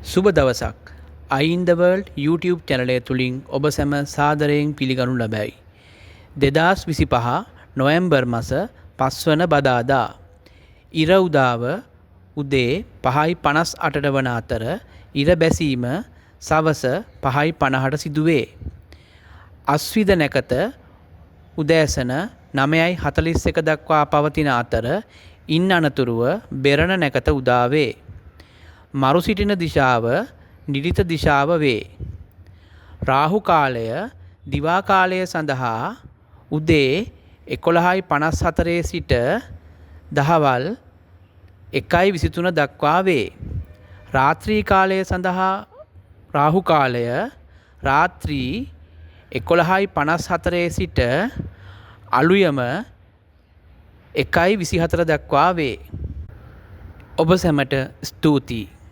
සුබ දවසක්. Eye in the World YouTube චැනලය තුලින් ඔබ සැම සාදරයෙන් පිළිගනු ලබයි. 2025 නොවැම්බර් මස 5 වන බදාදා ඉර උදාව උදේ 5:58ට වන අතර ඉර බැසීම සවස 5:50ට සිදුවේ. අශ්විද නැකත උදෑසන 9:41 දක්වා පවතින අතර ඉන් අනතුරුව බෙරණ නැකත උදා වේ. මරු සිටින දිශාව නිරිත දිශාව වේ. රාහු කාලය දිවා කාලය සඳහා උදේ 11:54 සිට දහවල් 1:23 දක්වා වේ. රාත්‍රී කාලය සඳහා රාහු කාලය රාත්‍රී 11:54 සිට අලුයම 1:24 දක්වා වේ. ඔබ සැමට ස්තුතියි.